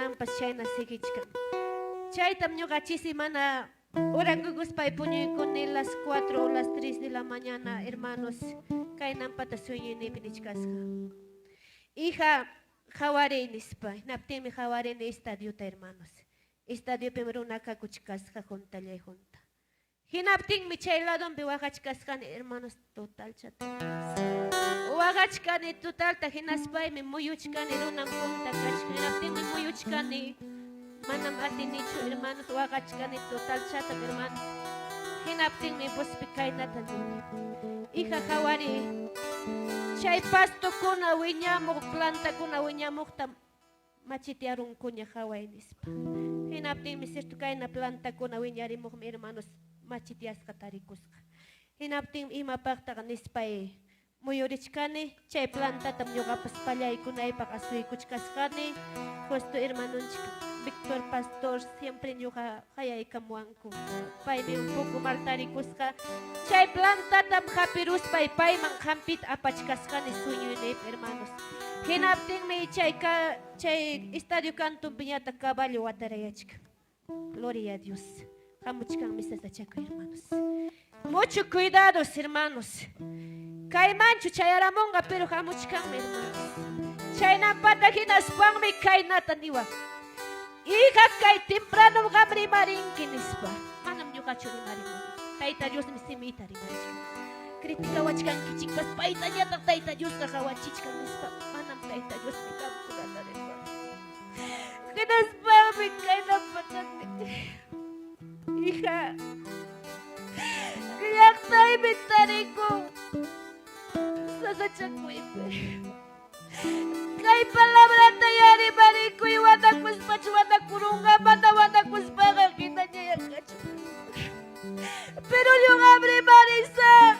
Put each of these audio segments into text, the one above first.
Kunanpas chayna sigichkan. Chaytam ñuqa chisi mana urankukuspay puñuykuni las 4 o las 3 de la mañana, hermanos, kaynampata sueñoyniypi nichkasqa. Hija, qhawariy nispa. Hinaptinmi qhawarini estadiota, hermanos. Estadiopim runa kakuchkasqa juntallay junta. Hinaptinmi chay ladonpi waqachkasqani, hermanos, totalchata. Waqachkani totalta, hinaspaymi muyuchkani runam junta kachkan. Hinaptinmi muyuchkani, manam atinichu, hermanos, waqachkani totalchata, hermanos. Hinaptinmi vozpi kaynata nini. Hija, qhawariy, chay pastokuna wiñamuq, plantakuna wiñamuqta machitiarunkuña qhaway nispa. Hinaptinmi cierto kayna plantakuna wiñarimuqmi, hermanos, machitiasqa tarikusqa. Hinaptinmi imapaqtaqa nispay muyurichkani, chay plantatam ñuqapas pallaykunaypaq asuykuchkasqani. Justo hermanonchik Víctor Pastor siempre ñuqa qayaykamuwanku. Paymi un poco mal tarikusqa. Chay plantatam hapiruspay payman hampita apachkasqani sueñoyniypi, hermanos. Hinaptinmi chay ka chay estadio kantunpiñataq caballo watarayachkan. Gloria a Dios. Hamuchkanmi sasachakuy, hermanos. Mucho cuidados, hermanos. Kaymanchu chayaramunqa, pero hamuchkanmi, hermanos. Chaynampata hinaspanmi kaynata niwan. Hija, kay temprano qam rimarinki nispa. Manam ñuqachu rimarimuni. Tayta Diosmi simiyta rimarichkan. Criticawachkankichikpas paytañataq Tayta Diosqa qawachichkan nispa. Manam Tayta Diosmi qamkunata rimarin. Hinaspanmi kaynapata hija, llaqtaymi tarikun sasachakuypi. Kay palabrata ya rimarikuy wanakuspachu wanakurunqa, mana wanakuspaqa hinaña kachun. Pero ñuqam rimarisaq,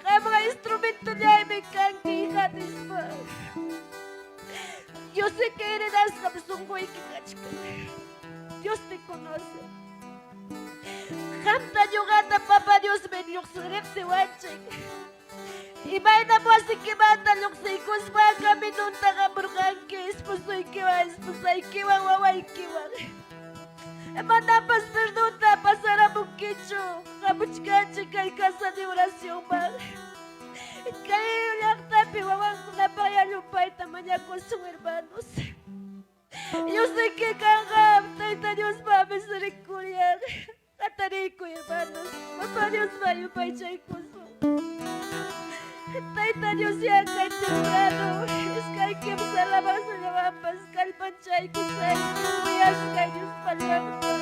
qamqa instrumentollaymi kanki, hija, nispa. Yo sé que heredasqam sunquyki kachkan. Dios te conoce. Qamta ñuqata Papa Diosmi riqsiwanchik. Imaynam wasikimanta lluqsiykuspa caminonta hamurqanki esposoykiwan, esposaykiwan, wawaykiwan. Manapas perdonta pasaramunkichu hamuchkanchik kay casa de oracionman. Kay llaqtapi wawankunapaq llumpayta mañakusun, hermanos. Yo sé que kanqa Tayta Diospa misericordia. Hatariykuy, hermanos. Papa Diospa yupaychaykusun. Tayta Dios ya kay temprano iskay kimsa alabanzallawanpas kallpanchaykusayki, kuyasqay Diospa llaqtan.